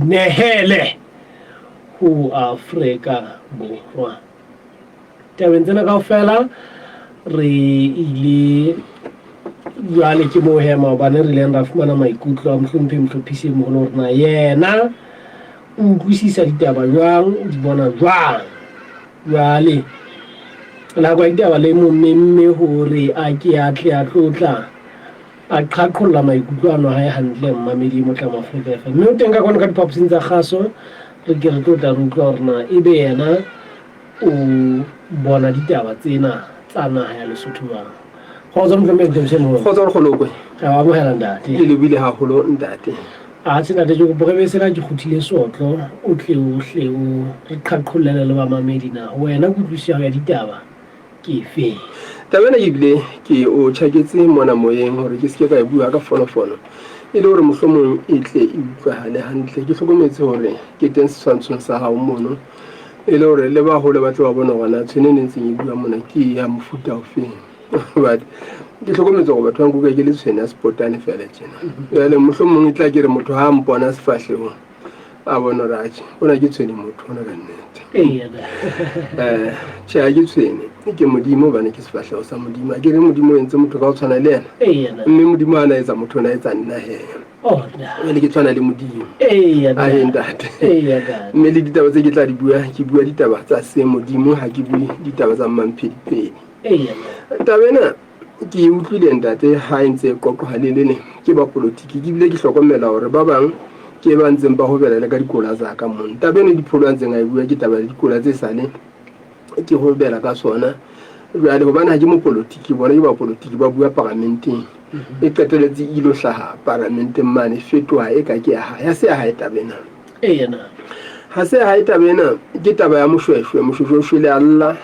inehele ho Afrika Borwa. Tabeng tsena kaofela re ile jwale ke moo he maobane re ileng ra fumana maikutlo a mohlomphehi mohlophisi e moholo hore na yena o utlwisisa ditaba jwang, o di bona jwang. Jwale nako ya ditaba le mo memme hore a ke a tle a tlotla a qhaqholla maikutlo ano hae hantle mmamedi e motle wa Afrika FM. Mme o teng ka kwano ka diphaposing tsa kgaso, re ke re tlotla re utlwa hore na ebe yena o bona ditaba tsena tsa naha ya Lesotho jwang. Kgotso mohlomphehhi Mohlomphehhi Moholo. Kgotso Nkgolokwe. Re a amohela ntate. Ke lebohile haholo ntate. Atjhe ntate ke kopa re be sena ke kguthile sotlo o tle o hle o re qhaqhollele le bamamedi na wena kutlwisiso ya hao ya ditaba ke efe? Taba ena ke bile ke o tjhaketse mona moyeng hore ke seke ka e bua ka fonofono e le hore mohlomong e tle e utlwahale hantle. Ke hlokometse hore ke teng setshwantshong sa hao mono e le hore le baholo ba tle ba bone hore na tshwene e ntseng e bua mona ke ya mofuta ofeng. But ke hlokometse hore batho ba nkuka ke le tshwene ya sepotane fela tjena. Jwale mohlomong e tla ke re motho ha a mpona sefahlehong a bone hore atjhe ona ke tshwene motho ona ka nnete. Eh, tjhe ha ke tshwene ke Modimo hobane ke sefahleho sa Modimo. Ha ke re Modimo o entse motho ka ho tshwana le ena. Mme Modimo ha na etsa motho o na etsa nna he. Jwale ke tshwana le Modimo. Ahe ntate. Mme le ditaba tse ke tla di bua, ke bua ditaba tsa se Modimo, ha ke bue ditaba tsa mmamphedipedi. Taba ena ke e utlwile ntate ha e ntse e qoqwa halelele ke bapolotiki, ke bile ke hlokomela hore ba bang ke ba ntseng ba hobela le ka dikola tsa ka mona. Taba ena Dipholo a ntseng a e bua ke taba ya dikola tse sale ke hobela ka sona. Jwale hobane ha ke mopolotiki, bona ke bapolotiki ba bua paramenteng. E qeteletse e ilo hlaha paramenteng mane, e fetoha e ka ke ya hae. Ha se ya hae taba ena. Ha se ya hae taba ena, ke taba ya Moshweshwe. Moshweshwe o shwele a lla.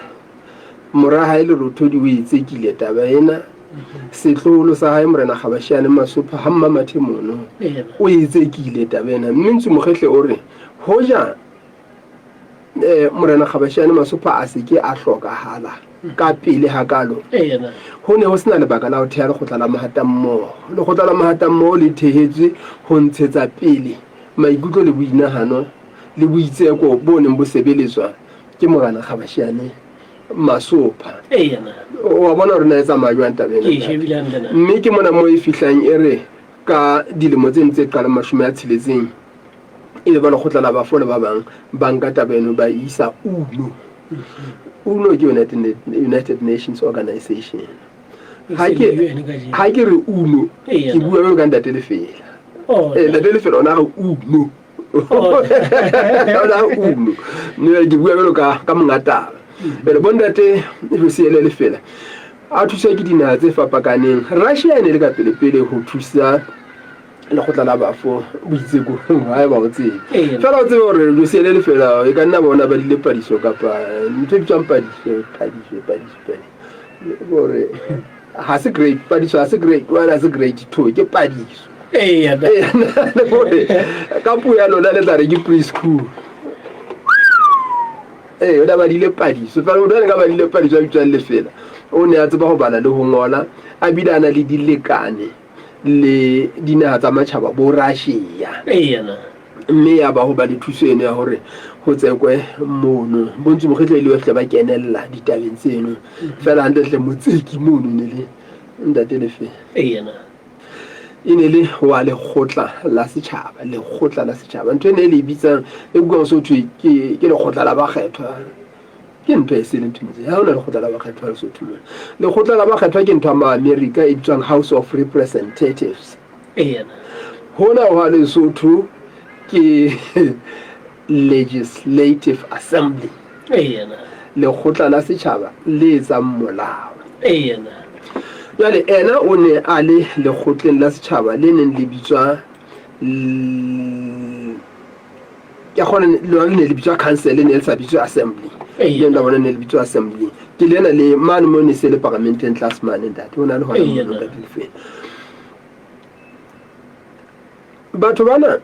Mora hae Lerothodi o e tsekile taba ena. Setloholo sa hae Morena Kgabashiane Masopha ha Mmamathe mono o e tsekile taba ena. Mme Ntsu Mokgehle o re hoja Morena Kgabashiane Masopha a se ke a hlokahala ka pele hakalo, ho ne ho sena lebaka la ho theha lekgotla la mahatammoho. Lekgotla la mahatammoho le thehetswe ho ntshetsa pele maikutlo le boinahano le boitseko bo neng bo sebeletswa ke Morena Kgabashiane Masopha. Wa bona hore na e tsamaya jwang taba ena. Mme ke mona moo e fihlang e re ka dilemo tse ntse qalang 60 e be ba lekgotla la bafo le ba bang ba nka taba eno ba isa UNO. UNO ke United Nations Organization. Ha ke re UNO ke bua jwalo ka Ntate Lefela. Ntate Lefela ona re UNO. Ona UNO. Mme ke bua jwalo ka monga taba. Jwale bo Ntate Josiele Lefela a thuswa ke dinaha tse fapakaneng. Russia e ne le ka pele-pele ho thusa lekgotla la bafo boitsekong haeba o tsebe. Fela o tsebe hore Josiele Lefela e ka nna bona ba dile padiso kapa ntho e bitswang padiso, padiso, padiso, padiso. Hore ha se grade, padiso ha se grade one, ha se grade two, ke padiso. Hore ka puo ya lona le tla re ke preschool. Ee, o ne a badile padiso. Fela motho a neng a badile padiso a bitswang Lefela, o ne a tseba ho bala le ho ngola, a bile a na le dilekane le dinaha tsa matjhaba bo Russia. Mme ya ba ho ba le thuso eno ya hore ho tsekwe mono. Bontsi Mokgetlo ile ba fihla ba kenella ditabeng tseno. Fela hantlentle motseki mono ne le Ntate Lefela. E ne le wa lekgotla la setjhaba, lekgotla la setjhaba. Ntho ena e le e bitsang e utlwang so thwe ke ke lekgotla la bakgethwa. Ke ntho e sele ntho ntse. Ha hona lekgotla la bakgethwa Lesotho mona. Lekgotla la bakgethwa ke ntho ya ma-America e bitswang House of Representatives. Hona hwa Lesotho ke Legislative Assembly. Lekgotla la setjhaba le etsang molao. Jwale ena o ne a le lekgotleng la setjhaba le neng le bitswa ke kgona lona le ne le bitswa council, le ne le sa bitswe assembly. Le la bona ne le bitswa assembly. Ke lena le mane mo ne se le paramenteng tlase mane ntate. O na le hona mo ntate Lefela. Batho bana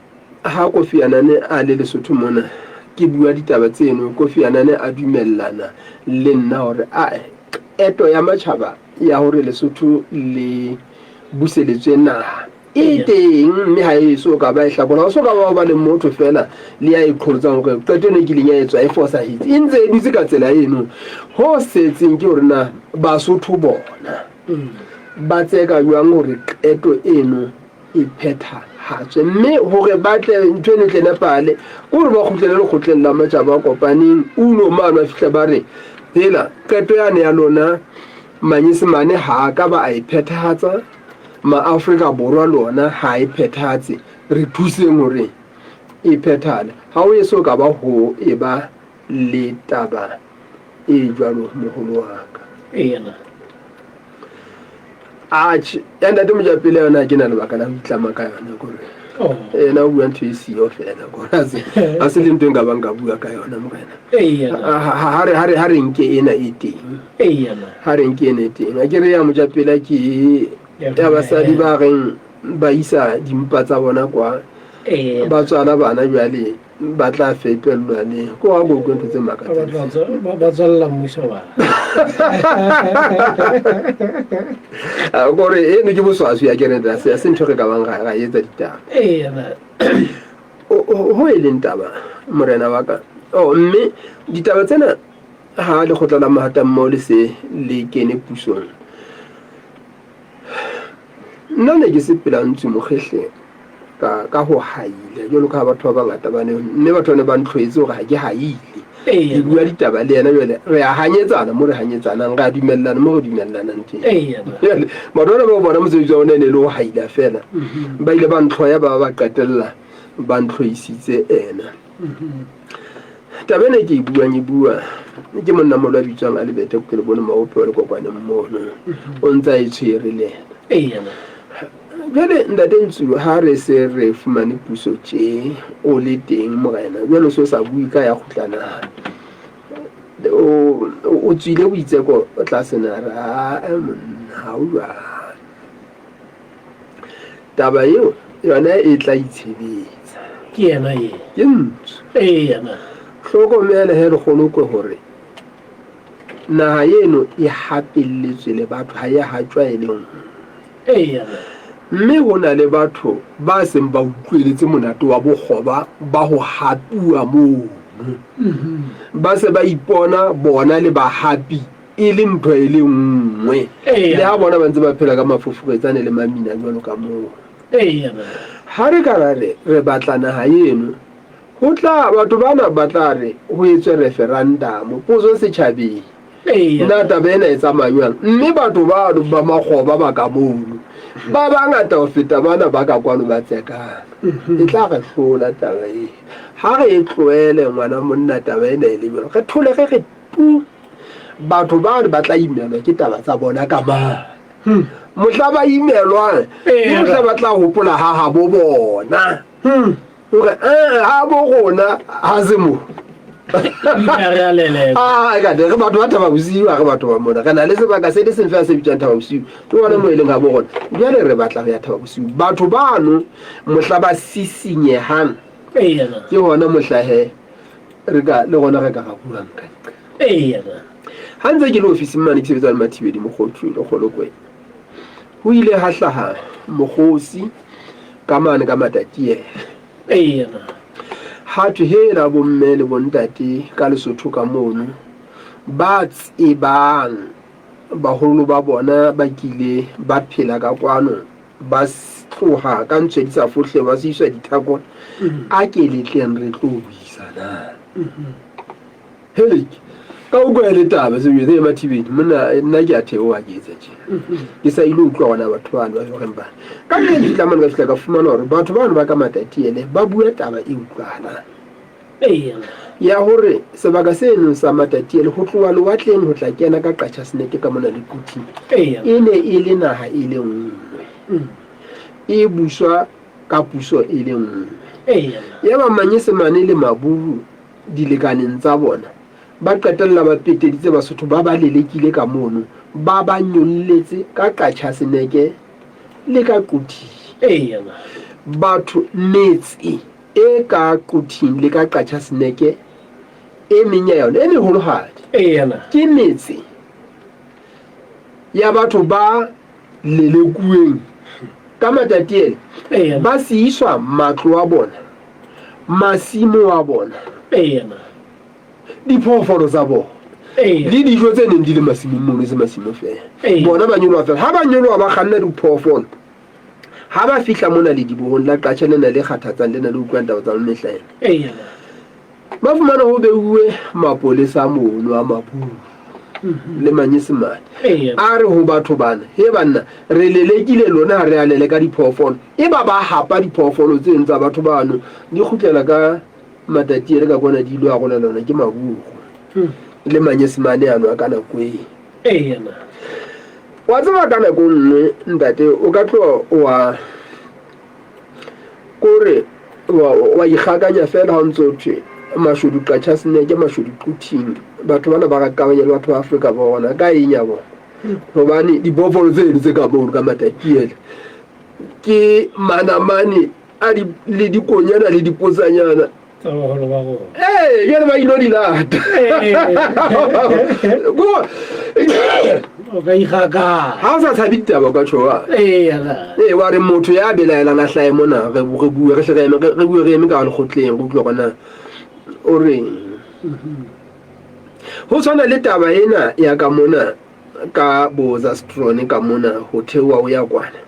ha Kofi Annan a le Lesotho mona, ke bua ditaba tseno, Kofi Annan a dumellana le nna hore ae qeto ya matjhaba ya hore Lesotho le buseletswe naha. E teng mme ha e so ka ba e hlakola. Ho so ka ba ba le motho fela le ya e qholotsang hore qeto eno e kileng ya etswa e fosahetse. E ntse e dutse ka tsela eno. Ho setseng ke hore na Basotho bona ba tseka jwang hore qeto eno e phethahatswe. Mme hore ba tle ntho eno e tle nepahale, ke hore ba kgutlele lekgotleng la Matjhaba a Kopaneng, UNO mane ba fihla ba re, hela qeto yane ya lona Manyesemane ha a ka ba a e phethahatsa, Maafrika Borwa le ona ha a e phethahatse, re thuseng hore e phethahale. Ha ho eso ka ba ho eba le taba e jwalo moholo wa ka. Eena. Atjhe, ya ntate Mojapele yona ha ke na lebaka la ho itlama ka yona kore. Oh. Ena o bua ntho e siyo fela kore ha se le ntho e nka bang ka bua ka yona morena. Eena. Ha re nke ena e teng. Eena. Ha re nke ena e teng. A ke re ya Mojapele ke ya basadi ba reng ba isa dimpa tsa bona kwa. Eena. Ba tswala bana jwale ba tla fepellwa le ko wa go utlwa ntho tse makatsang. Ba tswalla mmuso ba. Kore eno ke boswaswi ya kerente ha se ntho re ka bang ra etsa ditaba. Eena. Ho e leng taba morena wa ka. Oh mme ditaba tsena ha lekgotla la mahatammoho le se le kene pusong. Nna ne ke se pela ntsu mokgehle ka ka ho haile jwalo ka ha batho ba bangata ba ne mme batho ba ne ba ntlhoetse hore ha ke haile. Ke bua ditaba le yena jwale re a hanyetsana mo re hanyetsanang re a dumellana mo re dumellanang teng. Jwale batho bana ba bona mosebetsi wa bona e ne e le ho haila fela. Ba ile ba ntlhoya ba ba qetella ba ntlhoisitse ena. Taba ena e ke e buang e bua ke monna molo a bitswang Albert Bokelebone Maope wa Lekokwaneng mono. O ntse a e tshwere le ena. Jwale ntate Ntsu ha re se re fumane puso tje o le teng morena jwale o se o sa bue ka ya kgutla naha o tswile boitseko tlase na re ae monna ha o jwalo. Taba eo yona e tla itshebetsa. Ke yena e. Ke Ntsu. Eya. Hlokomele he lekgolokwe hore naha eno e hapelletswe le batho ha e hatjwa e le nngwe. Eya. Mme ho na le batho ba seng ba utlweletse monate wa bokgoba ba ho hapuwa mono. Ba se ba ipona bona le bahapi e le ntho e le nngwe. Le ha bona ba ntse ba phela ka mafofoketsane le mamina jwalo ka moo. Ha re ka ra re re batla naha eno, ho tla batho bana ba tla re ho etswe referendum, potso setjhabeng. Na taba ena e tsamaya jwang? Mme batho bano ba makgoba ba ka mono ba bangata ho feta bana ba ka kwano ba tsekang. E tla re hlola taba e. Ha re e tlohele ngwana monna taba ena e le jwalo. Re thole re re tu. Batho bano ba tla imelwa ke taba tsa bona ka mang. Mohla ba imelwang, ke mohla ba tla hopola ha habo bona. Hore ha bo rona ha se mo. Ah, ka re batho ba Thaba Bosiu, ha re batho ba mona. Re na le sebaka se le seng fela se bitswang Thaba Bosiu. Ke hona moo e leng ha bo rona. Jwale re batla ho ya Thaba Bosiu. Batho bano mohla ba sisinyehang ke hona mohla he re ka le rona re ka ra buang ka diqeto. Ha ntse ke le ofising mane ke sebetsa le Mathibedi Mokgothu le Kgolokwe. Ho ile ha hlaha mokgosi ka mane ka Matatiele. Ha thwe hela bomme le bontate ka Lesotho ka mono ba tsebang baholo ba bona ba kile ba phela ka kwano ba tloha ka ntswe di sa fohle ba se iswa dithako a ke letleng re tlo buisanang. Heleke ka utlwa e le taba se jwetse Mathibedi monna nna ke a theoha ke etsa tjena ke sa ile utlwa gona batho bano ba horeng bana ka nna ke fihla mane ka fihla ka fumana hore batho bano ba ka Matatiele ba bua taba e utlwahalang ya hore sebaka seno sa Matatiele ho tloha lewatleng ho tla kena ka Qachaseneke ka mona le Quthing e ne e le naha e le nngwe e buswa ka puso e le nngwe. Yaba Manyesemane le Maburu dilekaneng tsa bona ba qetella ba peteditse Basotho ba ba lelekile ka mono ba ba nyolletse ka Qachaseneke le ka Quthing. Batho metse e ka Quthing le ka Qachaseneke e meng ya yona e meholohadi ke metse ya batho ba lelekuweng. Ka matatiele ba siiswa matlo a bona, masimo a bona, diphoofolo tsa bona le dijo tse neng di le masimong mono, e se masimo fela. Bona ba nyoloha fela. Ha ba nyoloha ba kganna diphoofolo. Ha ba fihla mona ledibohong la Qacha lena le kgathatsang lena le utlwang taba tsa mehla ena. Ba fumana ho beuwe mapolesa mono a Maburu le Manyesemane. A re ho batho bana, he banna, re lelekile lona ha re a leleka diphoofolo. Eba ba hapa diphoofolo tseno tsa batho bano, di kgutlela ka Matatiele ka kwana di ilo arolelana ke Maburu le Manyesemane ano a ka nako eo. Wa tseba ka nako nngwe ntate o ka tloha wa kore wa ikgakanya fela ha o ntse o thwe mashodu Qacha Seneke, mashodu Quthing. Batho bana ba rakabanya le batho ba Afrika Borwa na ka eng ya bona? Hobane diphoofolo tseno tse ka mono ka Matatiele ke manamane a di le dikonyana le dipotsanyana tsa baholo ba rona. Ee, jwale ba ilo di lata. O ka ikgakanya. Ha o sa tshabe ditaba o ka tjho wa. Ee, la. Ee, wa re motho ya belaelang a hlahe mona re re bue re hle re eme re bue re eme ka lekgotleng re utlwe hore na o reng. Ho tshwana le taba ena ya ka mona ka bo Zastron ka mona ho theoha o ya kwana.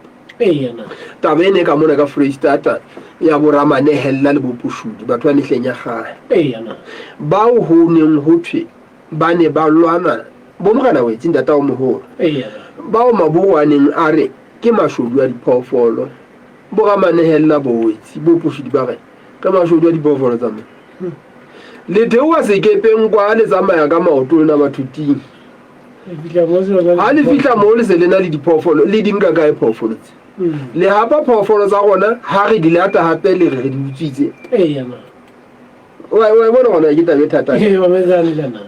Taba ena e ka mona ka Foreisetata ya boramanehella le boposhudi, batho ba mehleng ya kgale. Bao ho neng ho thwe ba ne ba lwana bo Morena Wetsi ntatao moholo, bao Maburu a neng a re ke mashodu a diphoofolo, boramanehella bo Wetsi bo Poshudi ba re ke mashodu a diphoofolo tsa mona. Le theoha sekepeng kwa le tsamaya ka maoto lona batho ting. Ha le fihla moo le se le na le diphoofolo, le di nka kae phoofolo tse? Le hapa phoofolo tsa rona, ha re di lata hape le re re di utswitse. Wa e bona gona ke taba e thata.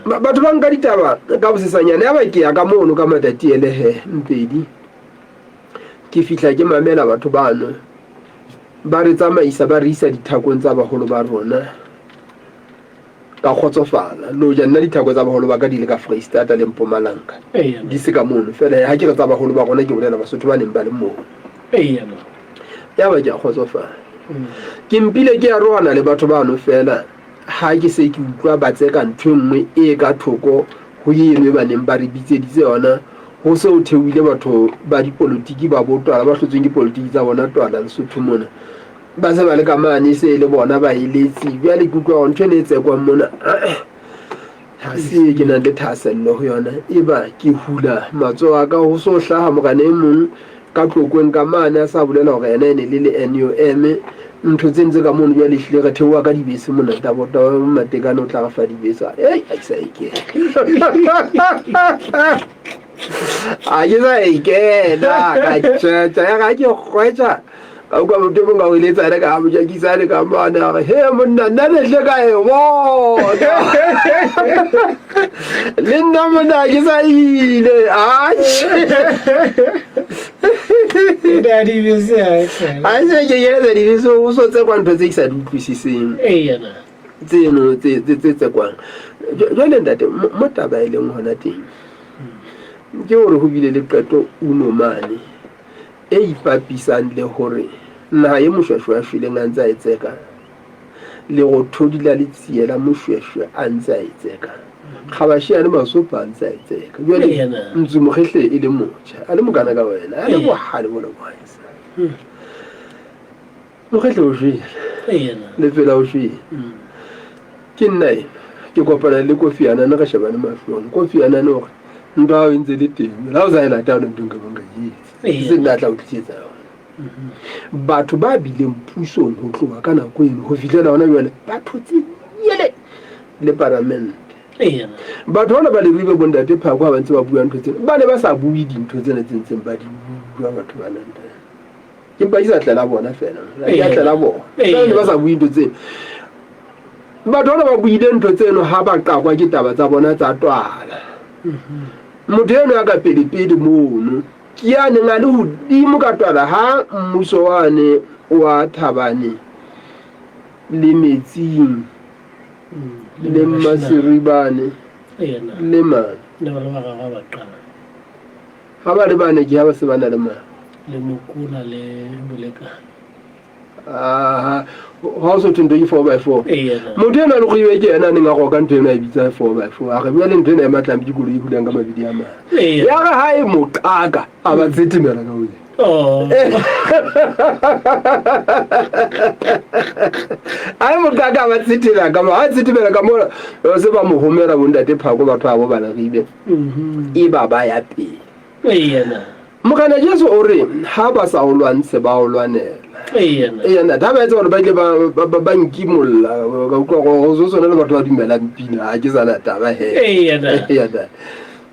Batho ba nka ditaba ka bosesanyane. Ya ba ke ya ka mono ka Matatiele he Mpedi. Ke fihla ke mamela batho bano ba re tsamaisa ba re isa dithakong tsa baholo ba rona. Ka kgotsofala. Le hoja nna dithako tsa baholo ba ka di le ka Foreisetata le Mpumalanga. Di se ka mono. Feela ha ke re tsa baholo ba rona ke bolela Basotho ba neng ba le moo. Ya ba ke a kgotsofala. Ke mpile ke arohana le batho bano feela ha ke se ke utlwa ba tseka ntho e nngwe e ka thoko ho eno e ba neng ba re bitseditse yona. Ho se ho theohile batho ba dipolotiki ba botwala ba hlotsweng ke polotiki tsa bona twala Lesotho mona. Ba se ba le ka mane e se e le bona baeletsi. Bjale ke utlwa gore ntho ena e tsekwang mona ha se e ke nang le thahasello ho yona. Eba ke hula matsoho a ka ho so hlaha morena e mong ka Tlokweng ka mane a sa bolela hore yena e ne le le NUM. Ntho tseno tse ka mono jwale ehlile re theoha ka dibese mona. Tabota Matekane o tla re fa dibese. Ei, ha ke sa e kena. A ke sa e kena ka tjhetja ya ga ke kgwetja. Ka utlwa motho e mong a hoeletsa ene ka mojakisane ka mane a re, he monna nna ne hle ka e bona. Le nna monna ke sa ile. Atjhe. A se ke keletsa dibese o so tsekwa ntho tse ke sa di utlwisiseng. Tseno tse tse tsekwang. Jwale ntate mo taba e leng hona teng ke hore ho bile le qeto uno mane e ipapisang le hore naha e Moshweshwe a shweleng a ntse a e tseka, lerothodi la letsie la Moshweshwe a ntse a e tseka, Kgabasheane Masopa a ntse a e tseka. Jwale Ntsu Mokgehle e le motjha, a le mokana ka wena, a le bohale bo le bohaisa. Mokgehle o shwele, Lefela o shwele. Ke nna ena, ke kopana le Kofi Annan re shebane mahlong. Kofi Annan o re, ntwa ya hao e ntse le teng, le ha o sa e lata ha hona ntho e nka bang ka e etsa. E se nna a tla o tlisetsa yona. Batho ba bileng pusong ho tloha ka nako eno ho fihlela hona jwale ba thotse yele le paramente. Batho bana ba Leribe bo ntate Phako ha ba ntse ba bua ntho tsena, ba ne ba sa bue dintho tsena tse ntseng ba di bua batho bana ntate. Ke mpa ke sa tlela bona fela. Ke a tlela bona. Ba ne ba sa bue ntho tsena. Batho bana ba buile ntho tseno ha ba qakwa ke taba tsa bona tsa twala. Motho eno ya ka pele-pele mono ke ya neng a le hodimo ka twala ha mmuso wane wa Thabane le Metsing le Mmaseribane le mang. Ha ba le bane ke ha ba se ba na le mang. Le mokola le bolekane. Ha o so thwe ntho ke 4x4. Motho enwa le goiwe ke ena a neng a goka ntho eno a e bitsa 4x4. A re bua le ntho ena e matlang ke koloi e hulang ka mabidi a mane. Ya re ha e mo qaka a ba tsetemela ka hodimo. Oh. A e mo qaka a ba tsetela ka mo, a tsetemela ka mo se ba mo homela bontate Phako batho abo ba Leribe. E ba ba ya pele. Morena Jesu o re ha ba sa o lwantshe ba o lwanela. Eya taba etsa gore ba ile ba nkimolla ka utlwa gore go sone le batho ba dumelang pina ga ke sana taba he. Eya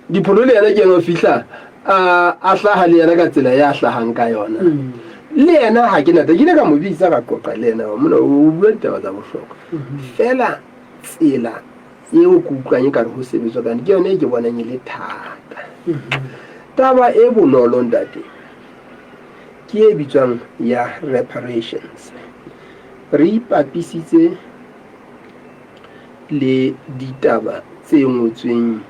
Dipholo le yena ke ena o fihla a hlaha le yena ka tsela ya hlahang ka yona. Le yena ha ke nata ke ile ka mo bitsa ka qoqa le yena mona o bua ditaba tsa bohlokwa. Fela tsela eo ke utlwang e kare ho sebetswa ka yona ke yone e ke bonang e le thata. Taba e bonolo ntate ke e bitswang ya reparations. Re ipapisitse le ditaba tse ngotsweng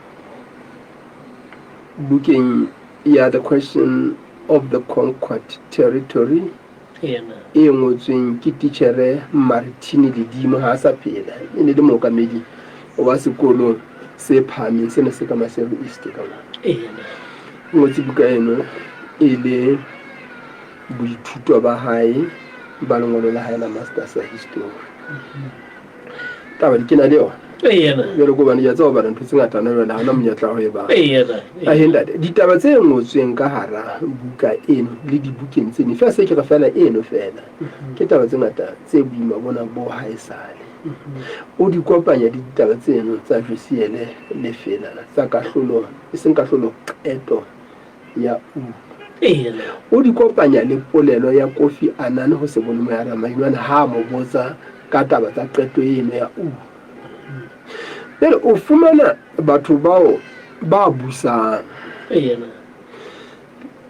bukeng ya The Question of the Conquered Territory e ngotsweng ke titjhere Martini Ledimo ha a sa phela, e ne le mookamedi wa sekolo se phahameng se ne se ka Maseru East ka mona. O ngotse buka eno e le boithuto ba hae ba lengolo la hae la masters ya history. Taba di ke na le yona. Jwale ko bane ke a tseba ho bala ntho tse ngata hona jwale ha ona monyetla wa ho e bala. Ahe ntate, ditaba tse ngotsweng ka hara buka eno le dibukeng tse ding, feela se ke re feela eno feela, ke taba tse ngata tse boima bona bo haesale. O di kopanya le ditaba tseno tsa Josiele le Fela tsa kahlolo, e seng kahlolo, qeto ya U. O di kopanya le polelo ya Kofi Annan ho Sebolomo ya Ramainwane ha a mo botsa ka taba tsa qeto eno ya U. Jwale o fumana batho bao ba busang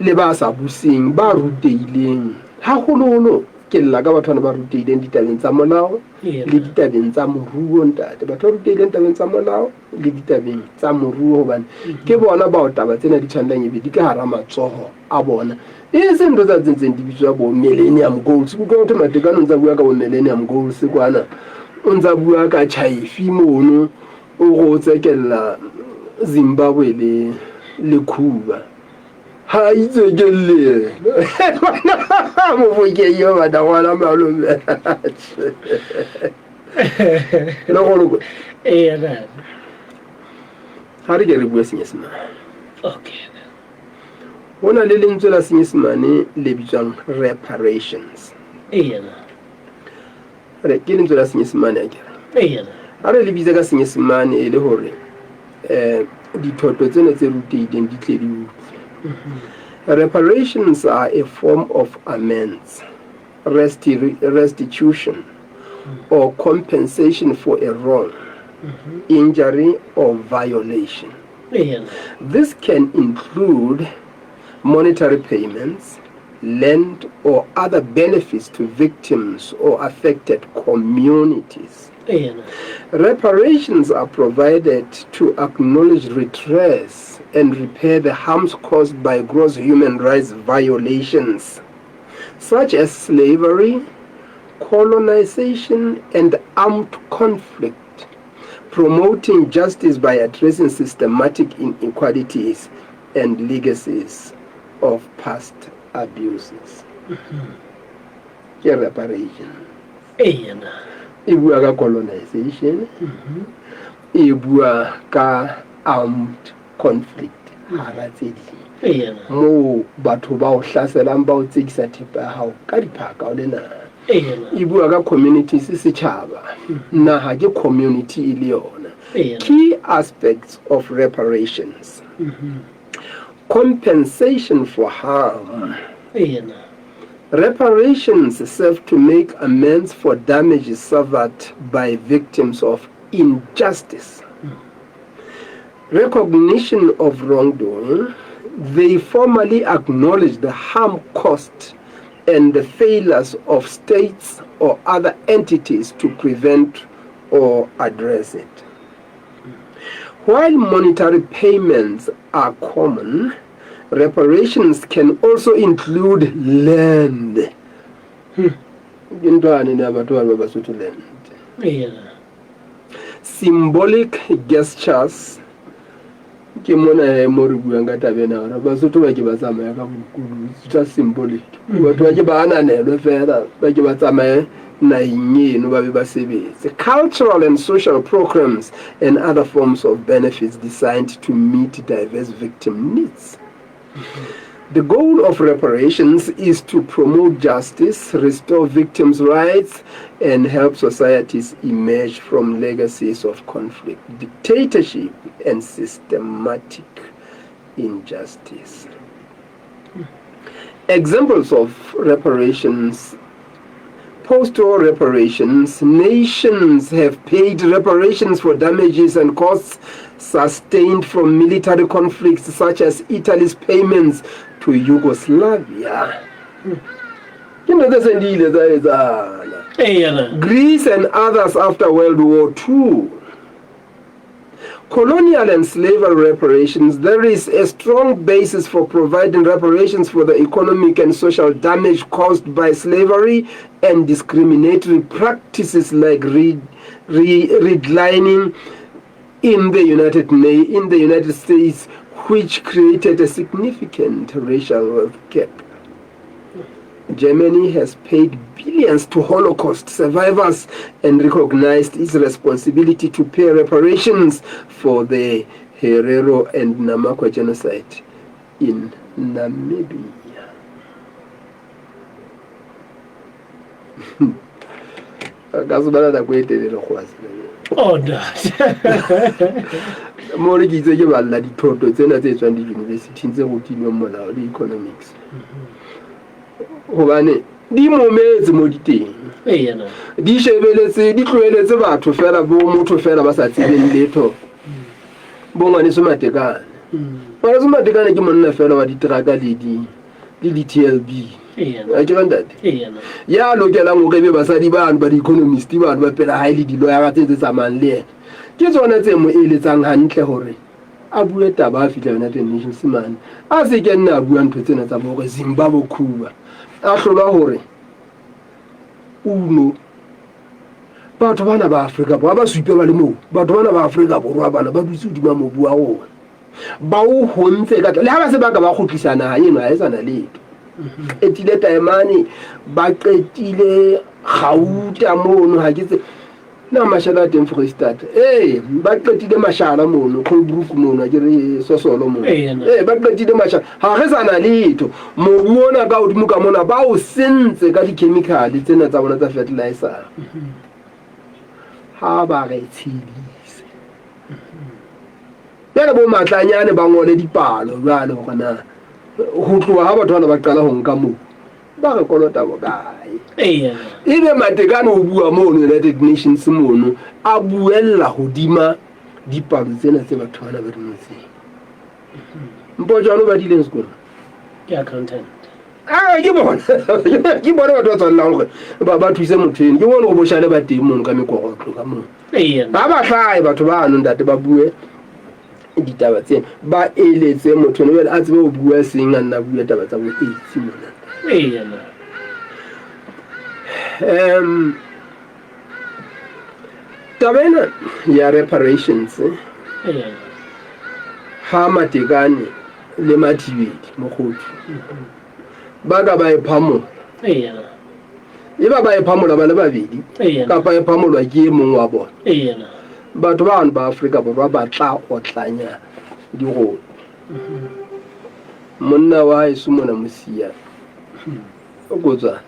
le ba sa buseng, ba rutehileng haholoholo, ke lla ka batho bana ba rutehileng ditabeng tsa molao le ditabeng tsa moruo, ntate. Batho ba rutehileng tabeng tsa molao le ditabeng tsa moruo, hobane ke bona bao taba tsena di tshwanelang ebe di ka hara matsoho a bona. E seng ntho tsa tsentseng di bitswa bo millennium goals. Utlwa motho Matekane o ntsa bua ka bo millennium goals kwana, o ntsa bua ka Chaifi mono, o re o tsekella Zimbabwe le le Cuba. Ha itsekelle ena. Mofokeng yo batla ngwana malome. Le goloko. Ee, ntate. Ha re ke re bue Senyesemane. Okay. Ho na le lentswe la Senyesemane le bitswang reparations. Ee. Re ke lentswe la Senyesemane a kere. Ee. Ha re le bitse ka Senyesemane e le hore dithoto tsena tse rutehileng di tle di utlwe. Reparations are a form of amends, restitution or compensation for a wrong, injury or violation. This can include monetary payments, land or other benefits to victims or affected communities. Reparations are provided to acknowledge redress and repair the harms caused by gross human rights violations, such as slavery, colonization, and armed conflict, promoting justice by addressing systematic inequalities and legacies of past abuses. Ke reparation. E bua ka colonization, e bua ka armed conflict hara tse ding, moo batho ba o hlaselang ba o tsekisa thepa ya hao ka diphaka o le naha. E bua ka communities, setjhaba, naha ke community e le yona. Key aspects of reparations: compensation for harm. Reparations serve to make amends for damages suffered by victims of injustice. Recognition of wrongdoing. They formally acknowledge the harm caused and the failures of states or other entities to prevent or address it. While monetary payments are common, Reparations can also include land. Ke ntwane ne ya batho ba ba Basotho land. Symbolic gestures ke mona he mo re buang ka taba ena gore Basotho ba ke ba tsamaya ka bolokolohi tsa symbolic. Batho ba ke ba ananelwe fela ba ke ba tsamaye naheng eno ba be ba sebetse. Cultural and social programs and other forms of benefits designed to meet diverse victim needs. The goal of reparations is to promote justice, restore victims' rights, and help societies emerge from legacies of conflict, dictatorship, and systematic injustice. Examples of reparations Post-war reparations, nations have paid reparations for damages and costs sustained from military conflicts such as Italy's payments to Yugoslavia. Ke ntho tse seng di ile tsa etsahala. Greece and others after World War II. Colonial and slavery reparations, there is a strong basis for providing reparations for the economic and social damage caused by slavery and discriminatory practices like redlining in the United, in the United States, which created a significant racial wealth gap. Germany has paid billions to Holocaust survivors and recognized its responsibility to pay reparations for the Herero and Namaqua genocide in Namibia. Ka se bala nako e telele go Oh, ntate. Mo re ke itse ke balla dithoto tsena tse tswang di-universityng tse rutilweng molao le economics. Hobane di mometse mo di teng. Di shebeletse, di tloheletse batho fela, bo motho fela ba sa tsebeng letho. Bo ngwaneso Matekane. Ngwaneso Matekane ke monna fela wa diteraka le di le di-TLB. A ke ntate. Ya lokelang hore ebe basadi bano ba di-economist bano ba pela hae le di-lawyera tse tse tsamayang le yena. Ke tsona tse mo eletsang hantle hore a bue taba a fihla United Nations mane. A se ke nna a bua ntho tsena tsa bo hore Zimbabwe Cuba. A hlolwa hore uno batho bana ba Afrika Borwa ba supe ba le moo. Batho bana ba Afrika Borwa bana ba dutse hodima mobu wa rona. Ba o hontse ka le ha ba se ba ka ba kgutlisa naha eno ha e sa na letho. Qetile taemane ba qetile gauta mono ha ke tse na mashala a teng Foreisetata ee ba qetile mashala mono Colebrook mono ha ke re Sosolo mono ee ba qetile mashala ha re sa na letho mobu ona ka hodimo ka mona ba o sentse ka di-chemical tsena tsa bona tsa fertilizer ha ba re tshedise Jwale bo Matlanyane ba ngole dipalo jwale hore na ho tloha ha batho bana ba qala ho nka mobu ba re kolota bokae. Ebe Matekane o bua mono United Nations mono a buella hodima dipalo tsena tse batho bana ba di ngotseng. Mpotjwane o badileng sekolo? Ke accountant. Ah, ke bona ke bona batho ba tshwanelang gore ba thuse motho eno ke bone go boshale ba teng mono ka mekorotlo ka mono ba ba hlae batho ba ano ntate ba bue ditaba tsena ba eletse motho eno jale a tsebe go bua seng a nna bua taba tsa bo aids mona um taba ena ya reparations ha Matekane le Mathibedi Mokgothu ba ka ba e phamola e ba ba e phamola ba le babedi kapa e phamolwa ke e mongwe wa bona batho bano ba Afrika Borwa ba tla otlanya dirope monna wa haeso mona Mosia o kotswana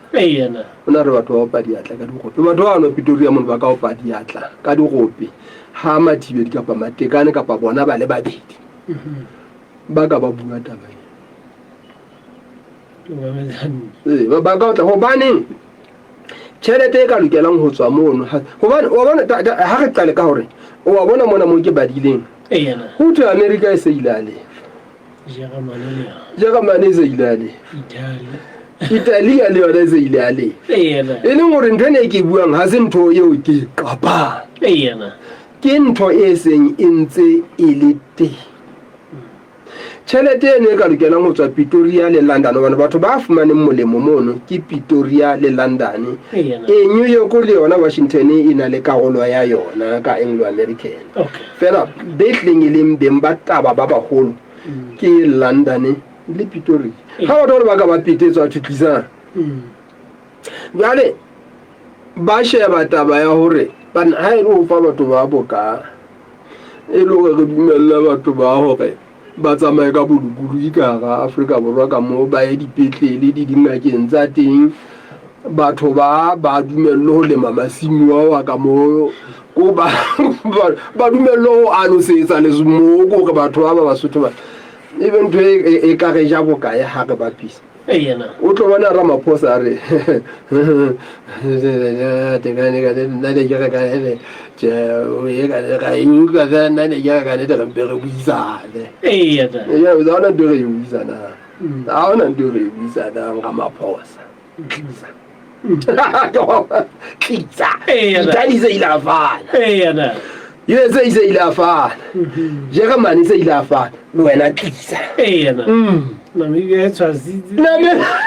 o na re batho ba opa diatla ka dirope batho ba bano Pretoria mono ba ka opa diatla ka dirope ha Mathibedi kapa Matekane kapa bona ba le babedi ba ka ba bua taba e ba ka otla hobaneng tjhelete e ka lokelang ho tswa mono hobane wa bona ha re qale ka hore o wa bona mona moo ke badileng ho thwe America e se ile a lefa Jeremane e se ile a lefa Italia le yona e se ile a lefa e leng hore ntho ena e ke buang ha se ntho eo ke e qapang ke ntho e seng e ntse e le teng. Tjhelete eno e ka lokelang ho tswa Pretoria le London, hobane batho ba fumaneng molemo mono ke Pretoria le London. E, New York le yona Washington e na le karolo ya yona ka Anglo American. Fela be hlileng e leng beng ba taba ba baholo ke London le Pretoria. Ha batho ba ka ba petetswa thwe tlisang. Jwale ba sheba taba ya hore banna ha e le ho fa batho ba boka e le hore re dumelle batho ba hore ba tsamaye ka bolokolohi ka hara Afrika Borwa ka moo ba ye dipetlele le dingakeng tsa teng batho ba ba dumellwe ho lema masimo ao a ka moo ko ba ba dumellwe ho alosetsa le moo ko re batho ba ba Basotho ba ebe ntho e ka re ja bokae ha re bapisa. O tlo bona Ramaphosa a re nna ne ke re ka ene ga e utlwa fela nna ne ke re ka nete re mpe re buisane. Ga ona ntho e re e buisanang, ga ona ntho e re e buisanang Ramaphosa. Tlisa tlisa Italy se ile a fana, USA se ile a fana, Germany se ile a fana, le wena tlisa. Namibia e tshwasitse.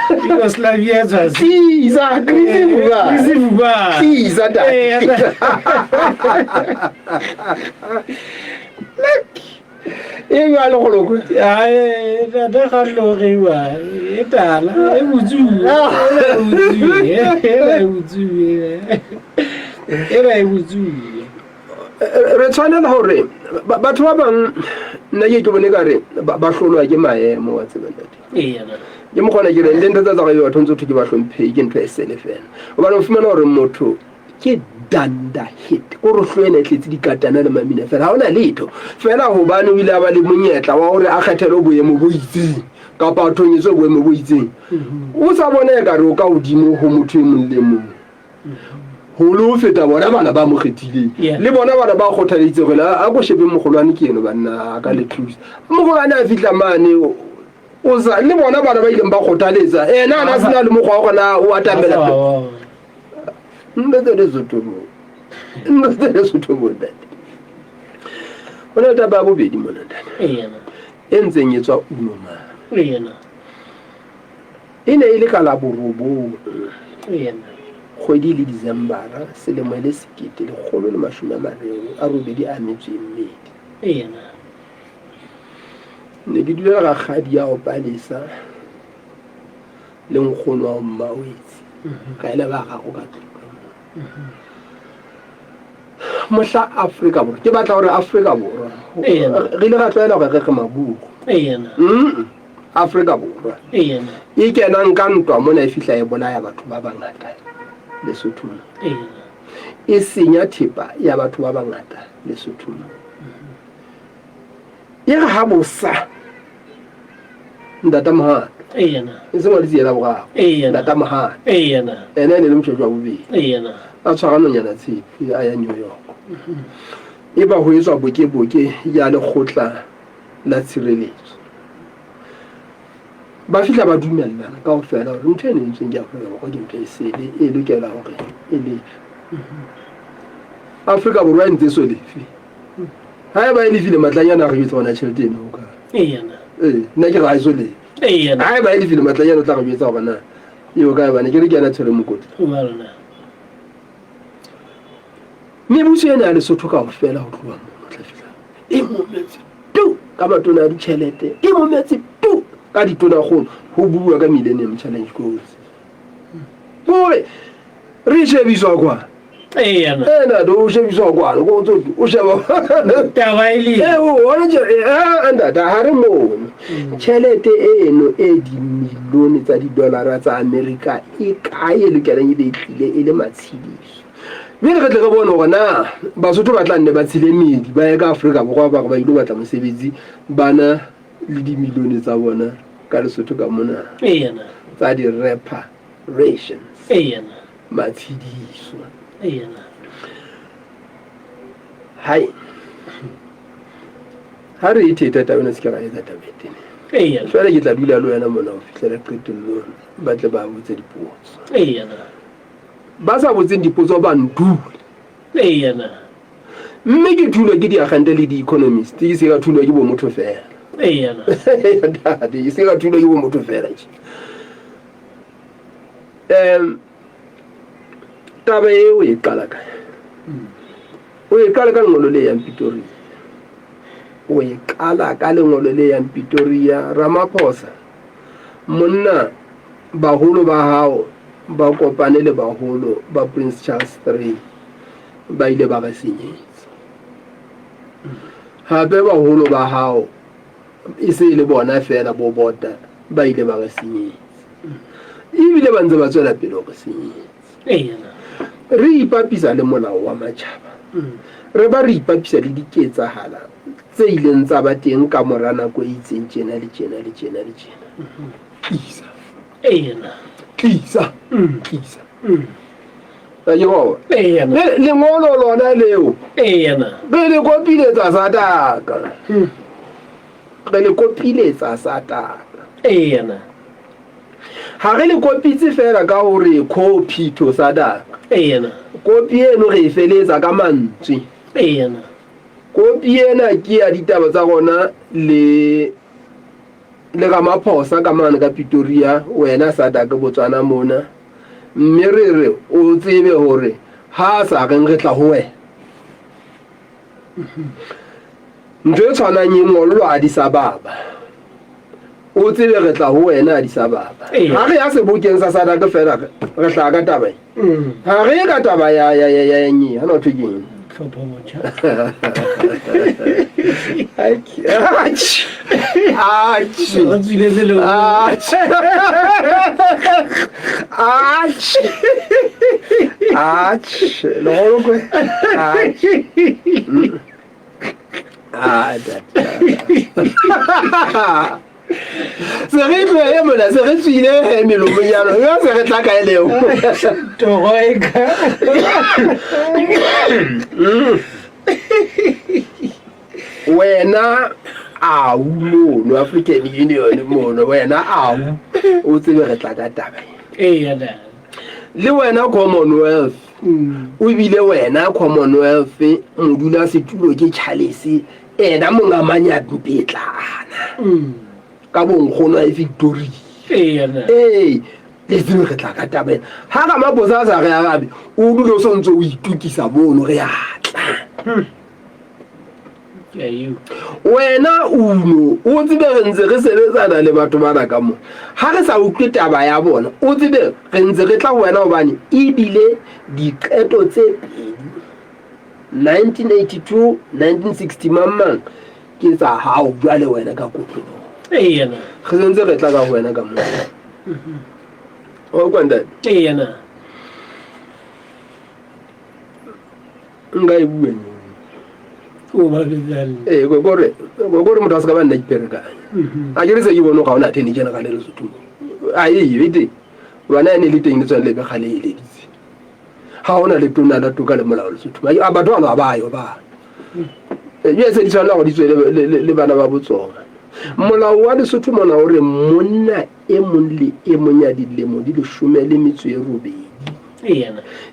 Yugoslavia e tshwasitse. Tlisa, Greece bua. Greece bua. Tlisa ntate. E jwale kgolokwe. Ae, tata ga logiwa e tala e botsuwe e botsuwe e ba e botsuwe. Re tshwanela hore batho ba bang nna ke ke bone ka re ba hlolwa ke maemo wa tseba ntate. Ke mokgona ke reng le ntho tsa tsa batho ntse thwe ke ba hlomphehi ke ntho e sele fela. Hobane o fumana hore motho ke danda hit ko re hlo ena e tletse dikatana le mamina fela ha ona letho fela hobane o ile a ba le monyetla wa hore a kgethelwe boemo bo itseng kapa a thonyetswe boemo bo itseng o sa bone e kare o ka hodimo ho motho e mong le mong holo ho feta bona bana ba mo kgethileng le bona bana ba kgothaleditse gore a ko shebe mogolwane ke eno banna a ka le thusa mogolwane a fitlha mane o sa le bona bana ba ileng ba kgothaletsa ena a na sena le mokgwa wa gona o atamela nna tsene sotho mo nna tsene sotho mo ntate go na le taba ya bobedi mona ntate e ntseng e tswa uno mane e ne e le ka la borobong kgwedi le Decembera selemo e le 1182. Ne ke dula le rakgadi ya Opalesa le nkgono wa Mmawetsi ka ele ba gago ka tlung ka moo. Mohla Afrika Borwa ke batla gore Afrika Borwa re ile ra tlwaela gore re re maburu. Afrika Borwa e kenang ka ntwa mona e fihla e bolaya batho ba bangata Lesotho mo. E senya thepa ya batho ba bangata Lesotho mo. E re ha bosa ntata Mohato e seng wa letsiye la boraro ntata Mohato ene e ne le motšhetši wa bobedi a tshwara nonyana tshepe a ya New York e ba ho etswa bokeboke ya lekgotla la tshireletso ba fihla ba dumellana kaofela hore ntho e nentsweng ke Afrika Borwa ke ntho e sele e lokela hore e lefe. Afrika Borwa e ntse so lefe. Haeba e lefile matlanyana a re jwetsa hore na tjhelete eno o kae. Ee, nna ke re ha e so lefe. Haeba e lefile matlanyana o tla re jwetsa hore na e o kae bane ke re ke yena tshwere mokotla. Mebuso ena ya Lesotho kaofela ho tloha mono tla fihla e mometse tu ka matona a ditjhelete e mometse tu ka ditonakgolo ho bua ka Millennium Challenge Goals. Kore re shebiswa kwa ena do o shebiswa kwana ko ntso o sheba taba e le eh o ona tje eh ndata ha re mono tjhelete eno e dimilione tsa didolara tsa Amerika e kae e lokelang e be e tlile e le matshediso mme re tle re bone hore na Basotho ba tla nne ba tshele meedi ba ye ka Afrika Borwa ba re ba ilo batla mosebetsi bana le dimilione tsa bona ka Lesotho ka mona tsa di-reparations matshediso hai ha re e theta taba ena se ke ra etsa taba e tene jwale ke tla dula le wena mona ho fihlela qetellong ba tle ba botse dipotso ba sa botseng dipotso ba ntule mme ke thulwa ke diagente le di-economist ke se ka thulwa ke bo motho fela. Ntate, e se ka thulo ke bo motho fela tje. Taba eo e qala kae? O e qala ka lengolo le yang Pretoria. O e qala ka lengolo le yang Pretoria. Ramaphosa, monna, baholo ba hao ba kopane le baholo ba Prince Charles III, ba ile ba re senyetsa. Hape baholo ba hao e se e le bona feela bo bota ba ile ba re senyetsa. Ebile ba ntse ba tswela pele ho re senyetsa. Re ipapisa le molao wa matjhaba. Re ba re ipapisa le diketsahala tse ileng tsa ba teng ka mora nako e itseng tjena le tjena le tjena le tjena. Tlisa. Tlisa. Tlisa. Lengolo lona leo re le kopiletsa sataka. Re le kopiletsa sataka. Ha re le kopitse feela ka hore copy to sadaka. Kopi eno re e feletsa ka mantswe. Kopi ena ke ya ditaba tsa rona le le Ramaphosa ka mane ka Pretoria, wena Sadaka Botswana mona. Mme re re o tsebe hore ha a sa reng re tla ho wena. Ntho e tshwanang e ngollwa Addis Ababa. O tsebe re tla ho wena Addis Ababa. Ha re ya sebokeng sa Sadaka fela re hlaha ka taba e. Ha re ye ka taba ya ya ya ya nye, ha no thwe ke eng? Tlhopho botjha. Atjhe. Atjhe. Re tswile selemo. Atjhe. Atjhe. Atjhe. Legolokwe. Atjhe. Ah, se re tlohele mona se re tswile he melomong ya lona se re tla kae leo Toro e ka. Wena au mono African Union mono wena au o tsebe re tla ka taba e. Eya da. Le wena Commonwealth o bile wena Commonwealth modula setulo ke Charles ena monga manyapetlana ka bonkgono a e Victoria. Eya da. Ee, le tsebe re tla ka taba ena. Ha Ramaphosa a sa re arabe, o dule o sontse o itukisa mono re a tla. Ke a e Wena uno o tsebe re ntse re sebetsana le batho bana ka mo. Ha re sa utlwe taba ya bona, o tsebe re ntse re tla ho wena hobane ebile diqeto tse pedi 1982 1960 mang mang ke tsa hao jwale wena ka kotloloho. Eya na. Re sentse re tla ka ho wena ka mo. O kwa ntate? Eya na. Nka e bua neng? O ba bitsang. Ee, kore kore motho a se ka ba nna iperekanya. A ke re se ke bone ga ona attorney general le Lesotho. A e e teng. Bana e ne le teng le tsone le be kgale e leditse. Ha ona le tona la toka le molao Lesotho. A batho bano ha ba yo ba. Ye se di tshwanela gore di tswe le bana ba botsona. Molao wa Lesotho mona o re monna e mong le e mong ya dilemo di 18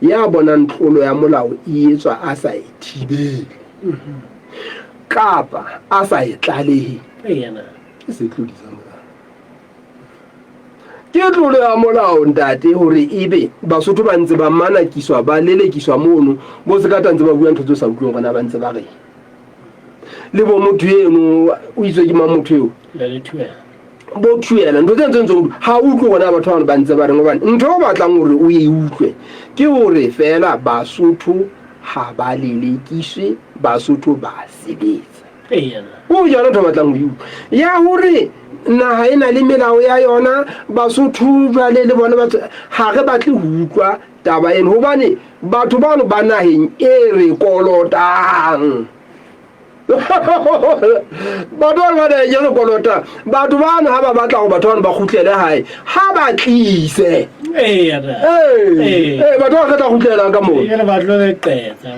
ya bonang tlolo ya molao e etswa a sa e thibele kapa a sa e tlalehe ke setlodi sa molao. Ke tlolo ya molao ntate hore ebe Basotho ba ntse ba manakiswa ba lelekiswa mono bo se ka ntse ba bua ntho tse sa utlweng gona ba ntse ba reng. Le bo motho eno o itswe ke mang motho eo? Bo thuela ntho tse ntse ntse ha o utlwe gona batho bano ba ntse ba reng hobane ntho o batlang hore o e utlwe ke hore fela Basotho ha ba lelekiswe, Basotho ba sebetsa. O jalo ntho batlang ho e utlwa ya hore naha e na le melao ya yona Basotho jwale le bona batho ha re batle ho utlwa taba eno hobane batho bano ba naheng e re kolotang. Batho bano ba naheng e re kolotang, batho bano ha ba batla hore batho bano ba kgutlele hae ha ba tlise. Ee, Ee, batho ba re tla kgutlelang ka moo. E re ba tlo re qetsa.